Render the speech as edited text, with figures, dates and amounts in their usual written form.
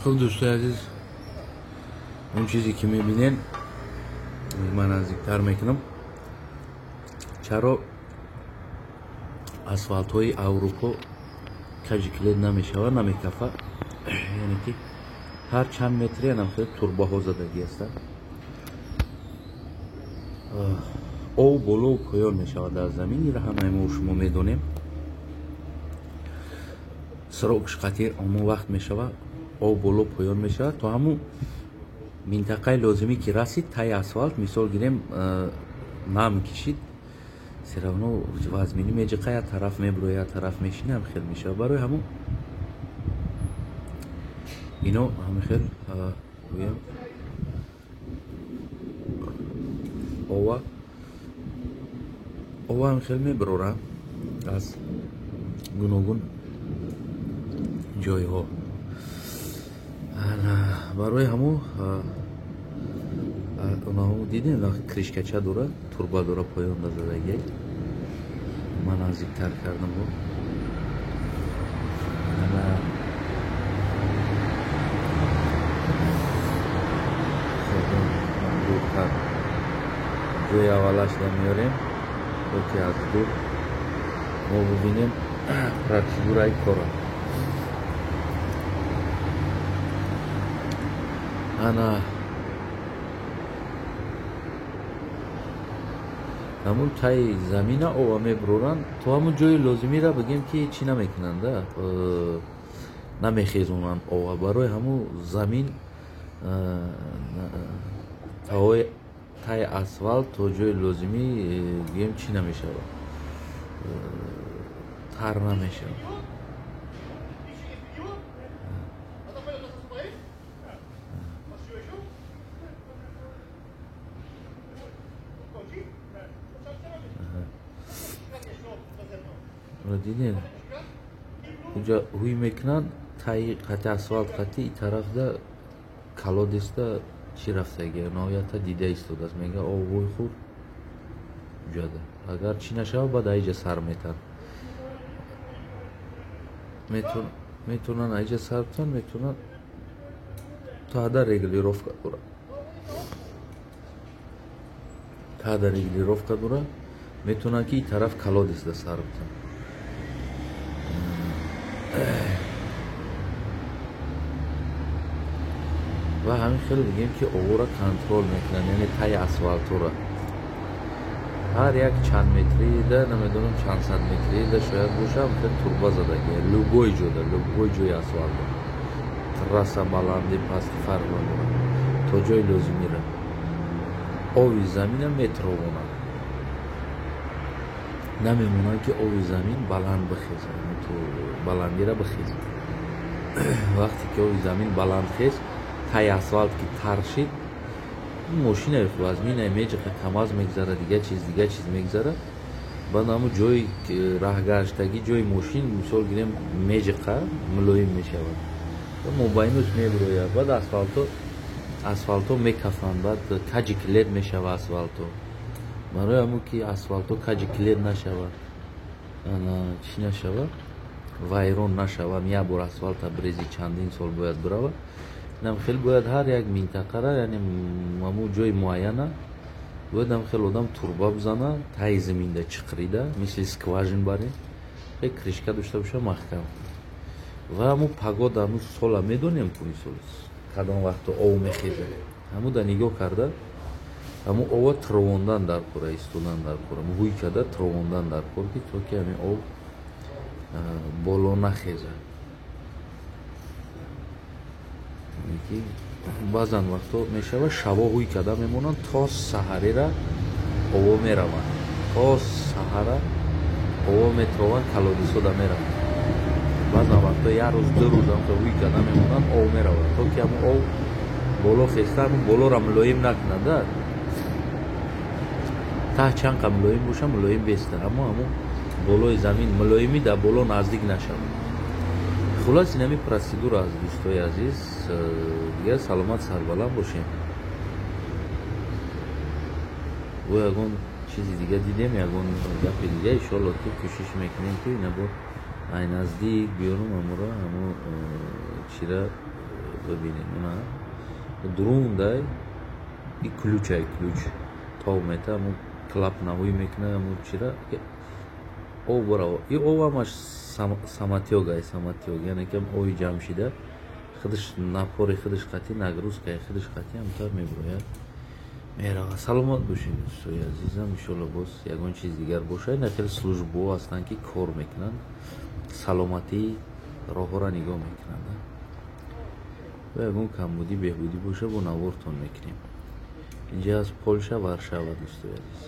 Хуб, дӯстои азиз, он чизе ки мебинем, ман наздиктар мекунам. Чаро асфалтҳои Аврупо каҷи килет намешавад, намекафа? Яъне ки ҳар чанд метре анам хеле турбаҳо задагӣ ҳастанд. Об болову поён мешавад дар замин, инро ҳамаи мо шумо медонем. Срокш қатъи ҳамон вақт мешавад, об боло поён мешавад то ҳамун минтақаи лозимӣ ки расид, таи асфалт, мисол гирем, нам кишид, всё равно вазминӣ меҷиқа, як тараф мебурояд, як тараф мешина, ҳам хел мешавад. Барои ҳамун ино ҳамин хел гӯям, ова ҳамин хел мебирорад аз гуногун ҷойҳо. Барои ҳамун онаҳо дидем, крышкача дора, турба дора, поён дазадагиак. Ман наздиктар кардам. Ана дуртар ҷои аввалашда меорем, то ки аз дур мо бибинем процедураи кора. Ана ҳамун таи замина ова мебуроранд то ҳамун ҷои лозимиро, бигем ки чӣ намекунанд, намехезонанд ова. Барои ҳамун замин таи асфалт то ҷои лозимӣ, гӯем, чӣ намешавад, тар намешавад. Дидем, уҷа ҳуй мекунанд таи қати асфалт, қати и тарафда колодецда чӣ рафтаги, ноҳоята дида истодааст, мега об ҳуй хур уҷада. Агар чӣ нашавад, баъд аиҷа сар метан, метавонанд аиҷа сар битан, метавонанд то ҳада регулировка дорад, та ҳада регулировка дорад, метавонанд ки и тараф колодецда сар битан. Ва ҳамин хеле бигем ки овора контрол мекунанд, яъне таи асфалтора ҳар як чанд метрида, намедонам, чанд сад метрида шояд боша, хел турба задаги любой ҷода, любой ҷои асфалта, трасса, баланди, пасти фарқ надорад, то ҷои лозимира ови замина метровонад, намемонад ки ови замин баланд бихезад, то баландира бихезад. Вақте ки ови замин баланд хез, таи асфалт ки тар шид, мошина вазмина меҷиқа, КамАЗ мегзара, дига чиз, дига чиз мегзара, баъд ҳамун ҷои раҳгаштагӣ, ҷои мошин, мисол гирем, меҷиқа, мулоим мешавад, мобайнус мебирояд, баъд асфалто мекафанд, баъд каҷи килет мешава асфалто. Барои ҳамун ки асфалто каҷи килет нашава, чӣ нашава, вайрон нашава, як бор асфалта брези чандин сол бояд бирава. Инам хел бояд ҳар як минтақара, яъне ҳамун ҷои муайяна бояд ҳам хел одам турба бизана таи заминда чиқрида, мисли скважин барин, хел крышка дошта боша маҳкам. Ва ҳамун погода, ҳамун сола медонем ку, мисол кадом вақто ов мехезад, ҳамуда нигоҳ карда, ҳамун ова тровондан дар кора, истодан дар кора, ҳуй карда тровондан дар кор, ки то ки ҳамин ов боло нахезад. Ки баъзан вақто мешавад, шабо ҳуй карда мемонанд, то саҳарера ово мераванд, то саҳара ово метрованд, колодецода мераванд. Баъзан вақто як рӯз, 2 рӯз ҳуй карда мемонанд, ов меравад, то ки ҳамун ов боло хеста, ҳамун болоро мулоим накунада. Таҳ чанд қа мулоим боша, мулоим беста, аммо ҳамун болои замин мулоимӣ дар боло наздик нашавад. Хулос, инами процедура аст, дӯстои азиз. Дигар саломат, сарбаланд бошем. Бо ягон чизи дига дидем, ягон гапи дига, иншоалло ки кӯшиш мекунем ки ина бо ай наздик биёрум, амуро ҳамо чира. Бибинед, уна дурундай и ключ ай, ключ тов мета, аму клапана ҳуй мекуна, аму чира об бара. И об ҳамаш самотёк ай, самотёк, яъне ки оби ҷамъ шида худаш напор и худаш қатӣ, нагрузка и худаш қатӣ ҳамтар мебурояд, мерава. Саломат бошед, дӯстои азизам. Иншолло, боз ягон чиз дигар бошад. Ина хеле служба ҳо ҳастанд, ки кор мекунанд, саломатии роҳҳоро нигоҳ мекунанд. Ва ягон камбудӣ, беҳбудӣ боша, бо навортон мекунем. Инҷа аз Полша, Варшава, дӯстои азиз.